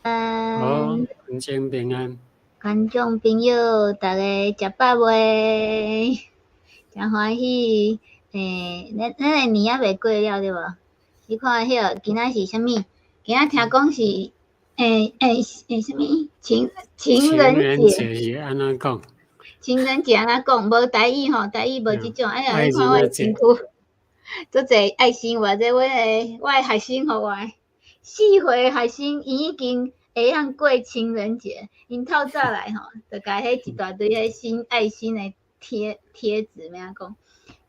好，觀眾平安。觀眾朋友，逐家食飽未？誠歡喜。咱的年猶未過了對無？你看彼個今仔是啥物？今仔聽講是啥物？情人節。是按怎講？情人節按怎講？無台語吼，台語無這種。哎呀，你看我的身軀，足濟愛心，或者我的學生予我的，4歲學生，伊已經會曉過情人節。𪜶透早來吼，就共彼一大堆彼心愛心的貼紙，欲按怎講？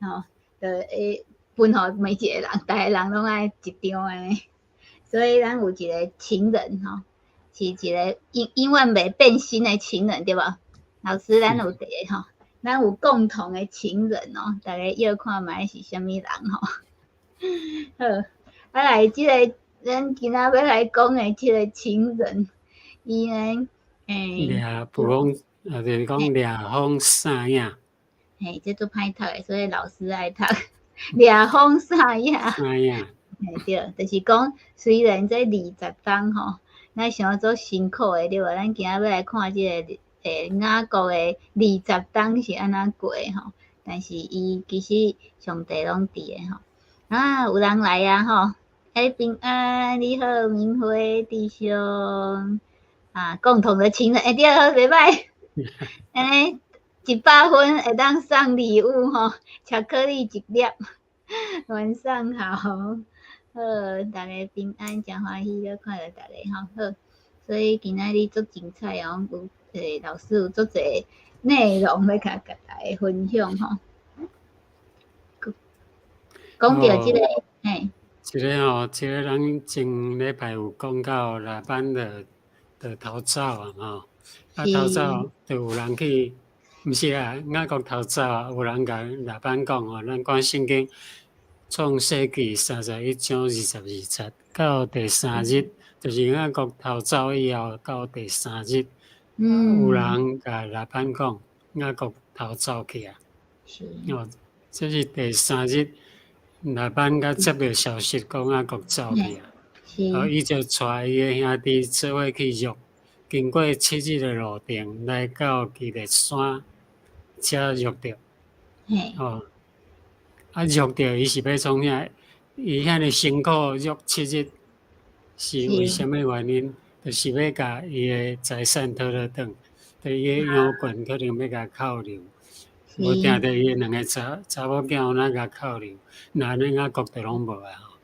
吼，就會分予每一個人，逐個人攏愛一張按呢。所以咱有一個情人吼，是一個永遠袂變心的情人，對無？老師，咱有一個吼，咱有共同的情人哦，逐家約看覓是啥物人吼。好，啊來這個咱今仔欲來講的這個情人，伊呢，掠暴風，啊，就是講掠風散影。嘿，這足歹讀的，所以老師愛讀。掠風散影。散影。嘿對，就是講雖然這二十冬吼，咱想做辛苦的對無？咱今仔欲來看這個雅各的二十冬是按怎過吼？但是伊其實上帝攏佇的吼。啊，有人來啊吼！平安，你好，明輝弟兄啊，共同的情人，對，袂歹。100分會當送禮物吼，巧克力一粒。晚上好，好，逐家平安，誠歡喜，閣看著逐家吼，好。所以今仔日足精彩哦，有老師有足濟內容欲共大家分享吼。講著這個，嘿。這個吼，這個咱前禮拜有講到拉班就逃走啊吼，啊逃走就有人去，毋是啊，雅各逃走啊，有人共拉班講吼，咱看聖經創世記31章22節到第三日，就是雅各逃走以後到第三日，有人共拉班講雅各逃走去啊。哦，這是第三日。拉班才接著消息，講雅各走去啊，哦，伊就帶伊的兄弟做伙去約，經過7日的路程，來到基列山，才約著。哦，啊約著，伊是欲創啥？伊遐爾辛苦約七日，是為啥物原因？就是欲共伊的財產討倒轉，就伊的羊群可能欲共扣留。無定著伊的兩个查某囝有哪共扣留，若按呢雅各就攏無啊吼。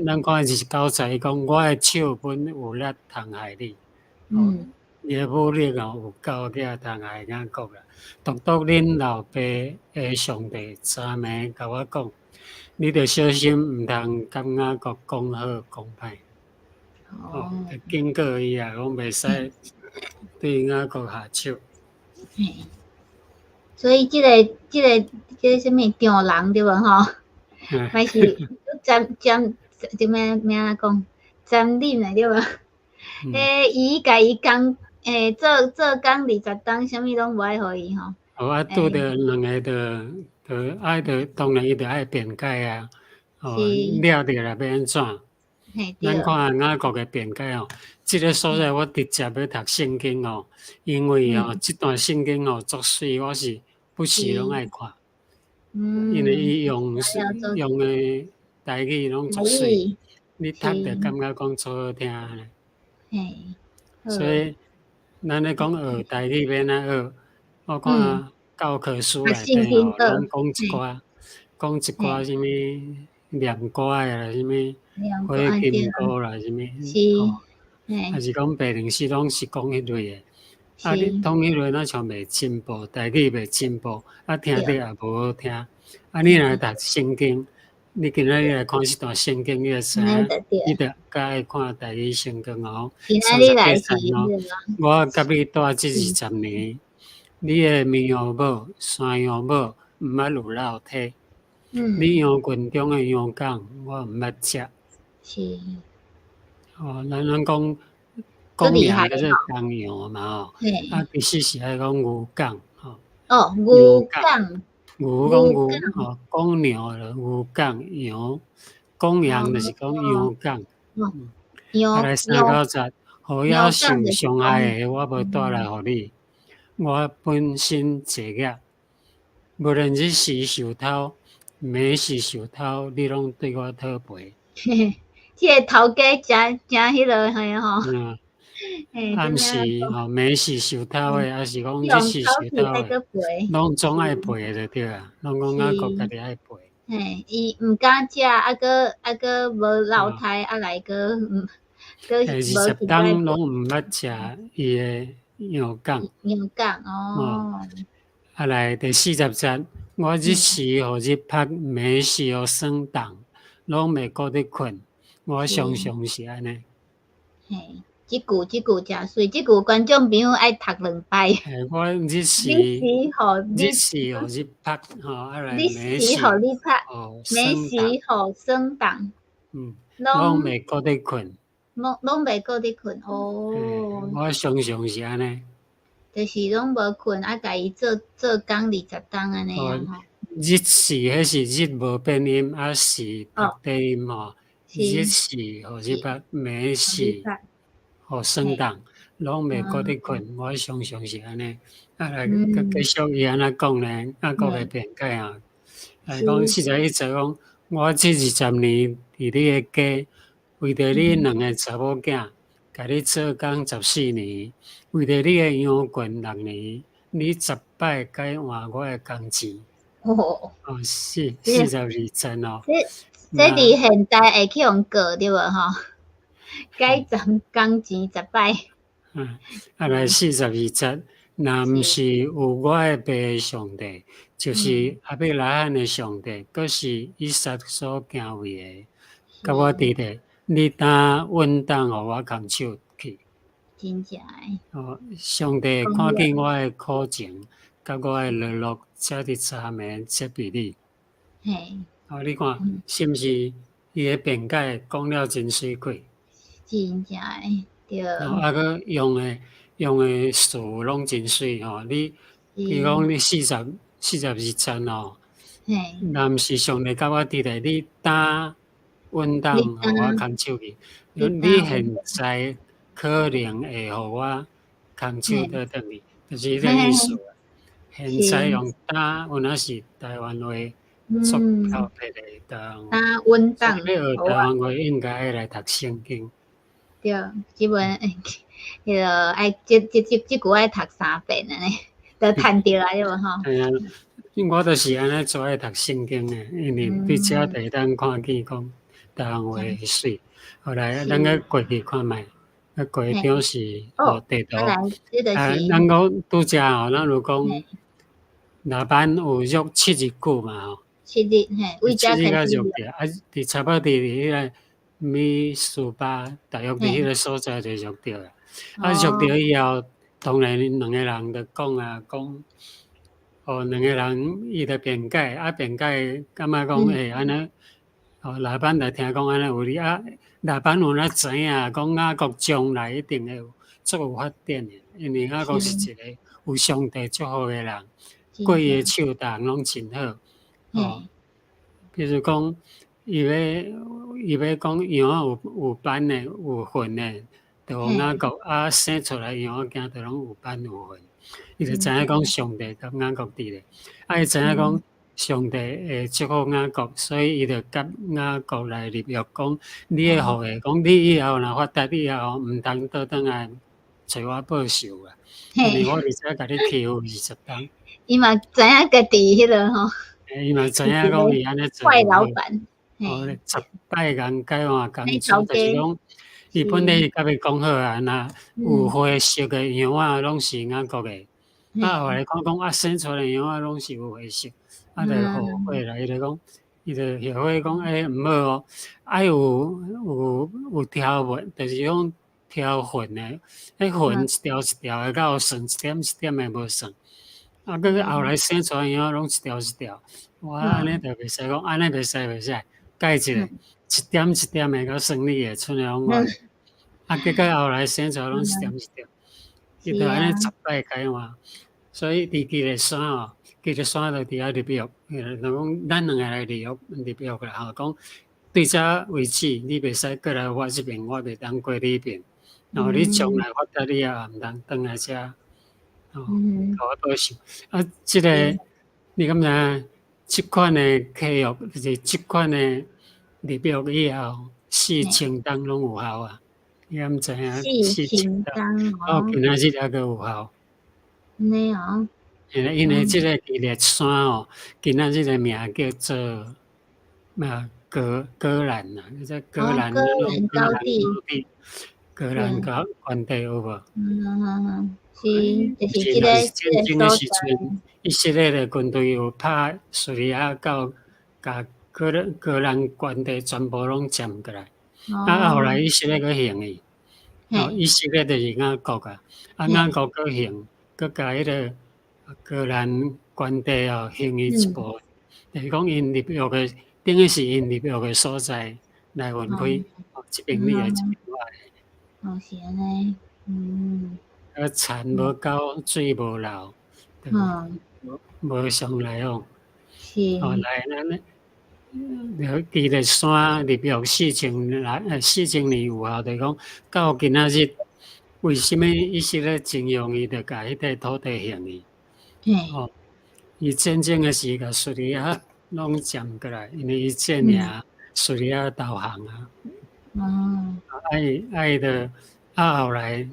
咱看29節，伊講我的手本有力通害你，伊的武力哦有夠額通害雅各啦。獨獨恁老爸的上帝昨暝共我講，你著小心，毋通佮雅各講好講歹。哦，警告伊啊，講袂使對雅各下手。所以這個啥物丈人對無吼？還是占占這欲欲按怎講？占領的對無？伊共伊工做工二十冬，啥物攏無愛予伊吼。哦，啊，拄著兩个就愛著當然伊著愛辯解啊。哦，掠著啦，欲按怎？咱看雅各的辯解哦，這个所在我直接欲讀聖經哦，因為哦，這段聖經哦足媠，我是不時攏愛看。因為伊用的台語攏足媠，你讀著感覺講足好聽呢。所以咱咧講學台語欲按怎學？我看教科書內底吼，攏講一寡啥物念歌的啦，啥物火金姑啦，啥物，吼，抑是講白靈詩，攏是講彼類的。啊，你講彼類若像袂進步，台語袂進步，啊，聽著也無好聽。啊，你若讀聖經，你今仔日來看這段聖經，你就知影，你著較愛看台語聖經哦。38節哦，我佮你蹛這20年，你的綿羊母、山羊母毋捌有落體。你羊群中的羊犅，我毋捌食。哦，咱講公羊叫做公羊嘛吼，啊，其實是愛講牛犅吼。哦，牛犅。牛講牛吼，公牛就牛犅羊，公羊就是講羊犅。羊。啊來39節，予野獸傷害的，我無帶來予你。我本身罪孽，無論日時受偷，暝時受偷，你攏對我討賠。這個頭家誠誠彼落嘿吼。暗時吼，暝時受偷的，抑是講日時受偷的，攏總愛賠的就對啊，攏講雅各家己愛賠。嘿，伊毋敢食，啊閣啊閣無落胎，啊來閣閣 20冬攏毋捌食伊的羊犅。羊犅哦。啊來第40節，我日時予日曝，暝時予霜凍，攏袂顧得睏。我常常是按呢。嘿，這句這句誠媠，這句觀眾朋友愛讀兩擺。我日時日時予日曝，吼啊來日時予日曝，暝時予霜凍。攏袂顧得睏。攏攏袂顧得睏哦。我常常是按呢。就是攏無睏，啊，共伊做做工20冬按呢啊吼。日時彼是日無變音，啊時讀短音吼。日時予日曝，暝時予霜凍，攏袂顧得睏。我常常是按呢。啊來，閣繼續伊按怎講呢？雅各的辯解啊，來講41節講，我這20年佇你的家，為著你兩个查某囝，共你做工14年，為著你的羊群6年，你10擺改換我的工錢。哦，哦，42節哦。這佇現代會去予告對無吼？改換工錢10擺。啊來42節，若毋是有我的爸上帝，就是亞伯拉罕的上帝，閣是以撒所敬畏的，佮我佇咧，你當穩當予我空手去？真正的。哦，上帝看見我的苦情，佮我的落落，才佇昨暝責備你。嘿。哦，你看，是毋是伊的辯解講了真媠氣？真正的，對。啊，閣用的詞攏真媠吼，你比如講你42節吼，若毋是上帝佮我佇咧，你當穩當予我空手去？你現在可能會予我空手倒轉去，就是彼个意思。現在用當，有影是台灣話足透徹的台灣話。當穩當。欲學台灣話應該愛來讀聖經。對，基本彼个愛這這這這句愛讀三遍按呢，就趁著啊，對無吼？嘿啊，我就是按呢做愛讀聖經的，因為佇遮就會當看見講台灣話的媠。後來咱閣過去看覓，啊過一張是哦地圖。啊，咱講拄才吼，咱有講拉班有約7日久嘛吼。七日嘿，為七日才約著，啊，佇差不多佇彼个米斯巴，大約佇彼个所在就約著啦。啊，約著以後，當然兩個人就講啊，講，哦，兩個人伊就辯解，啊，辯解感覺講欸按呢，哦，拉班就聽講按呢有理啊，拉班有影知影講雅各將來一定會有足有發展的，因為雅各是一個有上帝祝福的人，過伊的手逐項攏真好。哦，比如講，伊欲講羊有斑的、有痕的，就予雅各啊生出來羊仔囝就攏有斑有痕。伊就知影講上帝佮雅各佇咧，啊伊知影講上帝會祝福雅各，所以伊就佮雅各來立約，講你的後裔，講你以後若發達以後，毋通倒轉來揣我報仇啊！因為我佇遮共你欺負20冬。伊嘛知影家己彼个吼。伊嘛知影講伊按呢做。壞老闆。哦，10擺共改換工資，就是講，伊本來是佮伊講好啊，若有血色的羊仔攏是雅各的，啊後來講講啊生出來羊仔攏是有血色，啊就後悔啦，伊就講，伊就後悔講，欸毋好哦，愛有條紋，就是講條痕的，彼痕一條一條的，敢有算一點一點的無算，啊，閣後來生出來羊仔攏一條一條，我按呢就袂使講，按呢袂使袂使。改一個一點一點的，佮算你的，賰來講我，啊，結果後來生出來攏一點一點，伊就按呢10擺改換，所以佇基列山哦，基列山就佇遐立約，就講咱兩个來立約立約啦吼，講對這為止，你袂使過來我這邊，我袂當過你彼邊。哦，你將來發達你也毋通轉來遮，哦，共我保守。啊，這个你敢知影？這款的契約就是這款的立約以後，4000冬攏有效啊！你敢知影？4000冬。到今仔日猶閣有效。按呢哦。因為這個基列山哦，今仔日的名叫做嘛戈蘭啊，這戈蘭戈蘭高地，戈蘭高原地有無？嗯嗯嗯，是，就是這個戰爭的時陣，以色列的軍隊有拍敘利亞到，共戈蘭原地全部攏佔過來。啊，後來以色列閣興去，哦，以色列就是雅各啊，啊，雅各閣興，閣共彼个戈蘭原地哦興去一部分，就是講𪜶立約的，等於是𪜶立約的所在來分開，哦，這邊你的，這邊我的。哦，是按呢，嗯。啊，田無夠，水無流，無相來往。是。哦，來咱呢，基列山立約四千來，4000年有效，就是講到今仔日，為啥物以色列真容易就共彼塊土地還去？哦，伊戰爭的時共敘利亞攏佔過來，因為伊戰贏敘利亞投降啊。啊伊啊伊就啊後來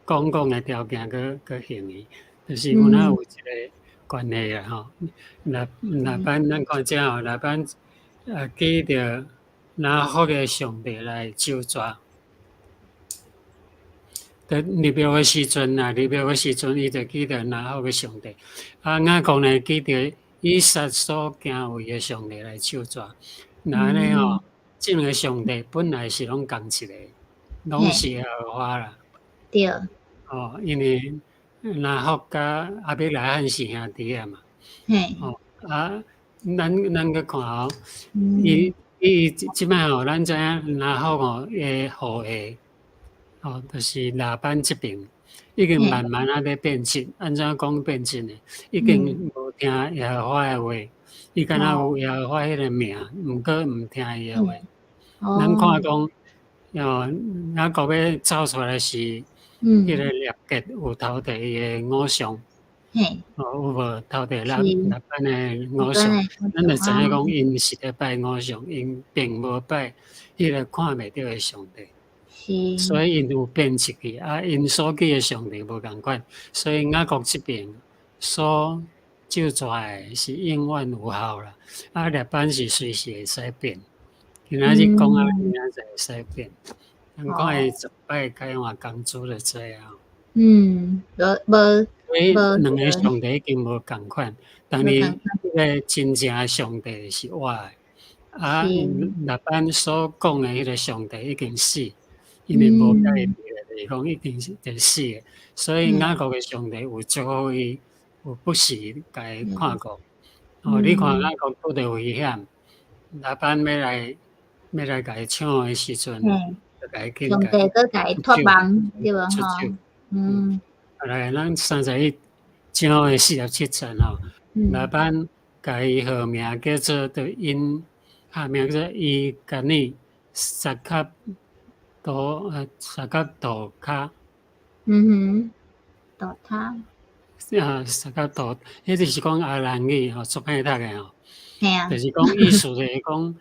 講講的條件閣閣還去，就是有哪有一個關係啊吼。拉班咱看這吼，拉班啊記著拿福的上帝來咒詛。佇立約的時陣啊，立約的時陣，伊就記著拿福的上帝。啊，雅各呢記著以撒所敬畏的上帝來咒詛。若按呢吼，這兩個上帝本來是攏仝一個，攏是耶和華啦。對。哦，因為拿福佮亞伯拉罕是兄弟仔嘛。哦，啊，咱閣看哦，伊伊這擺吼，咱知影拿福吼的後裔，哦，就是拉班這邊已經慢慢仔咧變質。按怎講變質呢？已經無聽耶和華的話，伊敢若有耶和華彼个名，毋過毋聽伊的話。咱看講，哦，雅各欲走出來時，彼个列結有偷提伊的偶像，哦，有無偷提拉班的偶像？咱就知影講，𪜶是咧拜偶像，𪜶並無拜彼个看袂著的上帝。所以𪜶有變質去，啊，𪜶所記的上帝無仝款，所以雅各這邊所咒詛的是永遠有效啦。啊，拉班是隨時會使變，今仔日講啊，明仔載會使變。咱看伊十擺改換工資就知影。嗯，無無。所以兩个上帝已經無仝款，但是彼个真正的上帝是活的，啊，拉班所講的彼个上帝已經死。因為無佮伊佇咧，就是講已經是就死的，所以雅各的上帝有祝福伊，有不時共伊看顧。哦，你看雅各拄著危險，拉班欲來共伊搶的時陣，就共伊上帝閣共伊託夢，對無吼？嗯。來，咱31章的47節吼，拉班共伊號名叫做的𪜶，號名叫做伊甲尼撒卡多撒卡多卡。嗯哼，多卡。啊，撒卡多，彼就是講亞蘭語吼，足歹讀的吼。嘿啊。就是講意思就是講，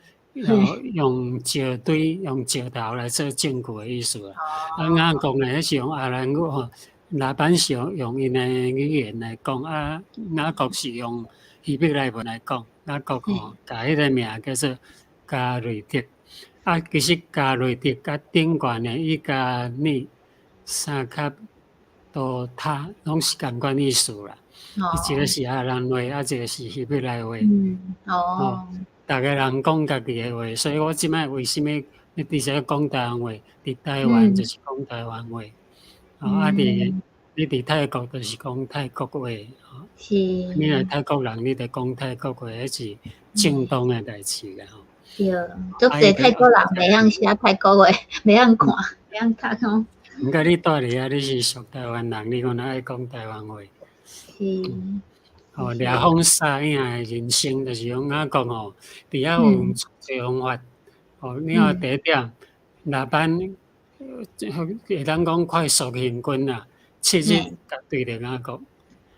用石堆、用石頭來做證據的意思啦。啊，雅各呢，彼是用亞蘭語吼，拉班是用𪜶的語言來講，啊，雅各是用希伯來文來講。雅各吼，共彼个名叫做加瑞德。啊，其實加瑞德佮頂懸的伊加尼撒卡多他攏是仝款意思啦。一个是亞蘭話，啊，一個是希伯來話。逐个人講家己的話，所以我這擺為啥物你直接講台灣話？佇台灣就是講台灣話，啊，佇你佇泰國就是講泰國話。你若泰國人，你就講泰國話，彼是正當的代誌啦。吼。對，足濟泰國人袂曉寫泰國話，袂曉看，袂曉讀吼。毋過你蹛佇遐，你是屬台灣人，你敢若愛講台灣話。是。哦，掠風攝影的人生就是講雅各吼，佇遐有用足濟方法。哦，你看第一點，拉班會當講快速行軍啦，7日共對著雅各。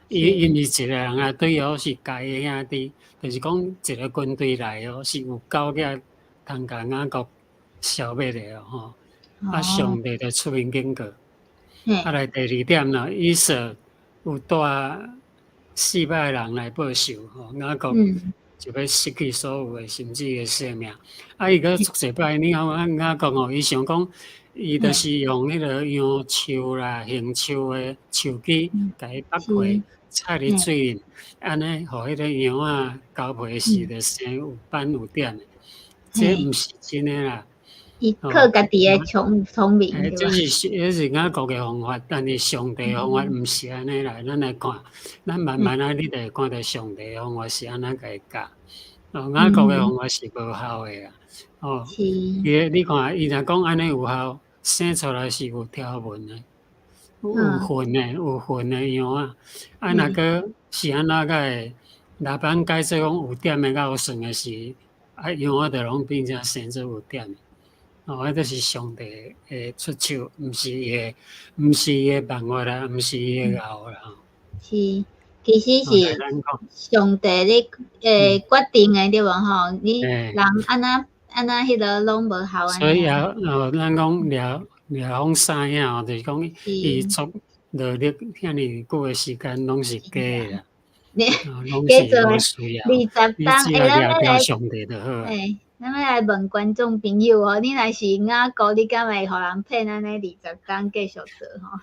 伊伊毋是一個人啊，對哦，是共伊兄弟，就是講一個軍隊來哦，是有九個通共雅各消滅的哦吼。啊，上帝就出面警告。啊，來第二點啦，以掃有帶400個人來報仇吼，雅各就欲失去所有的甚至伊的性命。啊，伊閣足濟擺，你看雅各吼，伊想講，伊就是用彼個楊樹啦、杏樹的樹枝，共伊縛開，插佇水裡，按呢，予彼個羊仔交配時就生有斑有點的，這毋是真的啦。伊靠家己的聰聰明。這是這是雅各的方法，但是上帝的方法毋是按呢啦。咱來看，咱慢慢仔，你就會看著上帝的方法是按怎共伊教。哦，雅各的方法是無效的啦。哦，伊你看，伊若講按呢有效，生出來是有條紋的，有痕的，有痕的羊仔。啊，若閣是按怎個會？拉班解說講有點的佮有損的時，啊，羊仔就攏變成生做有點的。哦，彼就是上帝的出手，毋是伊的，毋是伊的辦法啦，毋是伊的𠢕啦。是，其實是上帝咧決定的對無吼？你人按怎按怎彼個攏無效。所以啊，哦，咱講掠掠風三影吼，就是講伊做努力遐爾久的時間，攏是假的啦。假做20冬，你只要掠著上帝就好。咱欲來問觀眾朋友哦，你若是雅各，你敢會予人騙按呢20冬繼續做吼？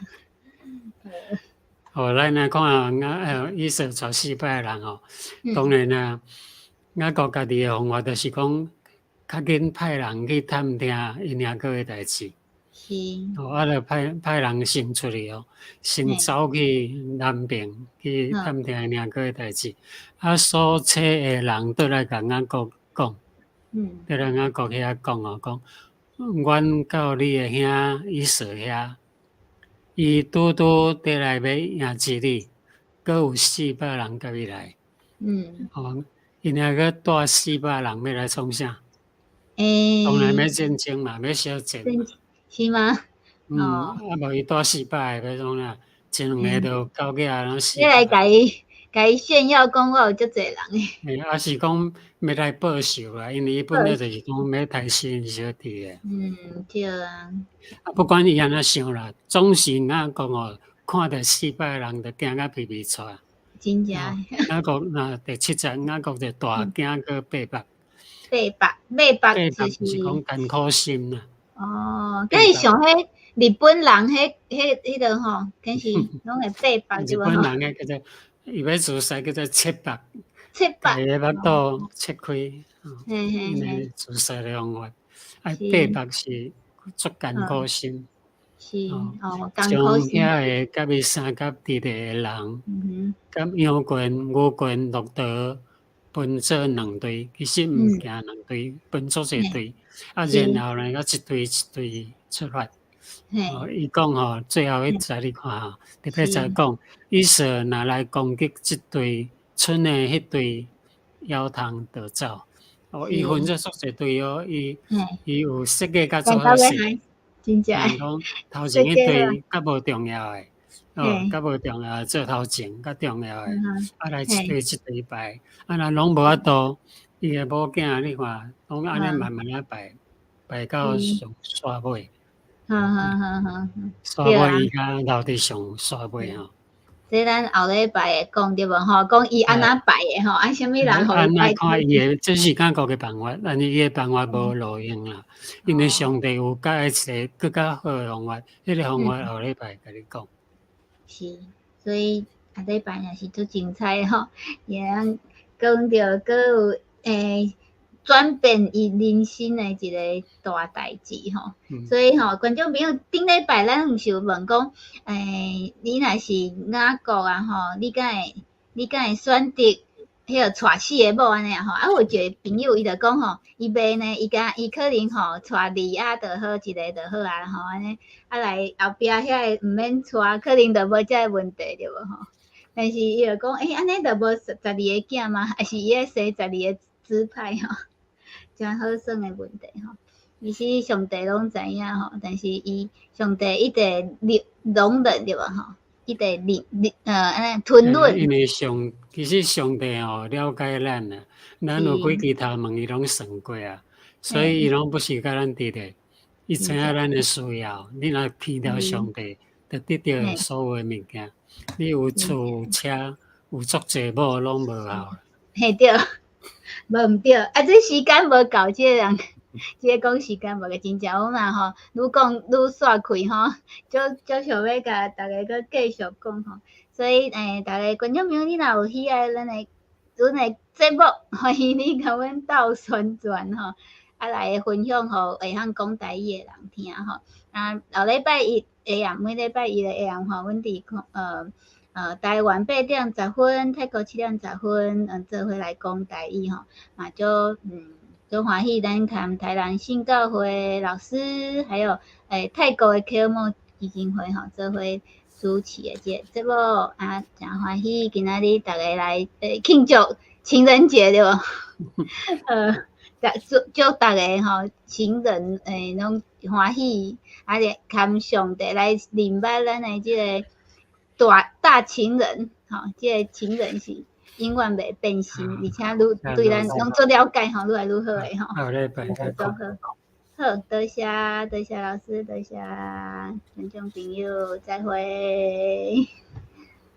哦，咱來看雅以掃帶400個人哦，當然啊，雅各家己的方法就是講，較緊派人去探聽𪜶兄哥的代誌。哦，啊，就派人先出去哦，先走去南邊去探聽𪜶兄哥的代誌。啊，所揣的人倒來共雅各講。倒來雅各遐講哦，講，阮到你的兄以掃遐，伊拄拄綴來欲迎接你，閣有四百人共伊來。哦，𪜶兄哥帶四百人欲來創啥？當然欲戰爭嘛，欲相戰嘛。是嗎？嗯，啊無伊帶四百個欲創啥？一兩个就九個攏四百。欲來共伊炫耀講我有遮濟人欸。欸，抑是講欲來報仇啦，因為伊本來就是講欲刣死𪜶小弟的。嗯，對啊。啊，不管伊按怎想啦，總是雅各哦，看著四百人就驚甲皮皮剉。真正。雅各那第七節，雅各就大驚閣八百。八百，八百就是講艱苦心啦。哦，敢是像彼日本人彼彼彼个吼，敢是攏會八百日本人彼叫做伊欲自殺叫做切腹，切腹，共伊的腹肚切開，嘿嘿嘿，自殺的方法。啊，八百是足艱苦心。是哦，艱苦心。將遐个佮伊相佮佇咧的人，佮羊群、牛群、駱駝分做兩隊，其實毋驚兩隊，分做一隊。啊，然後呢，閣一隊一隊出發。哦，伊講吼，最後彼節你看吼，第八節講，以掃若來攻擊這隊，賰的彼隊猶通逃走。哦，伊分做足濟隊哦，伊伊有設計甲做好勢。真正。講頭前彼隊較無重要的，哦，較無重要做頭前較重要的，啊來一隊一隊排，啊若攏無法度，伊的某囝你看，攏按呢慢慢仔排，排到上煞尾。煞尾伊較留佇上煞尾吼。這咱後禮拜會講對無吼？講伊按怎排的吼？啊，啥物人予伊排？看伊的，這是雅各的辦法，但是伊的辦法無路用啦。因為上帝有教伊一个閣較好的方法，彼個方法後禮拜共你講。是，所以下禮拜也是足精彩的吼，會通講著閣有轉變伊人生的一个大代誌吼。所以吼，觀眾朋友，頂禮拜咱毋是有問講，你若是雅各啊吼，你敢會選擇彼個娶四个某按呢吼？啊，有一个朋友伊就講吼，伊袂呢，伊敢伊可能吼娶利亞就好，一个就好啊吼，按呢啊來後壁遐個毋免娶，可能就無這个問題對無吼？但是伊就講，欸，按呢就無12個囝嗎？還是伊愛生12個支派吼？誠好耍的問題吼。其實上帝攏知影吼，但是伊上帝一直容忍對無吼？一直忍忍按呢吞忍。因為上其實上帝吼了解咱啊，咱有幾支頭毛伊攏算過啊，所以伊攏不是共咱佇咧，伊知影咱的需要。你若聽著上帝，就得著所有的物件。你有厝有車有足濟某攏無效。嘿對，無毋對，啊這時間無夠，這個人，這個講時間無夠，真正阮嘛吼，愈講愈煞氣吼，足足想欲共逐家閣繼續講吼。所以逐家觀眾朋友，你若有喜愛阮的節目，歡迎你共阮鬥宣傳吼，啊來分享予會曉講台語的人聽吼。啊，後禮拜一下暗，每禮拜一的下暗吼，阮佇台灣8點10分，泰國7點10分，做伙來講台語吼，嘛足足歡喜，咱佮台南聖教會老師，還有泰國的啟蒙基金會吼，做伙主持的這個節目啊，誠歡喜今仔日逐家來慶祝情人節對無？祝祝逐家吼情人攏歡喜，啊咧含上帝來認捌咱的這個大大情人，吼，這個情人是永遠袂變心，而且愈對咱攏足了解吼，愈來愈好的吼。後禮拜再講。好，多謝多謝老師，多謝觀眾朋友，再會。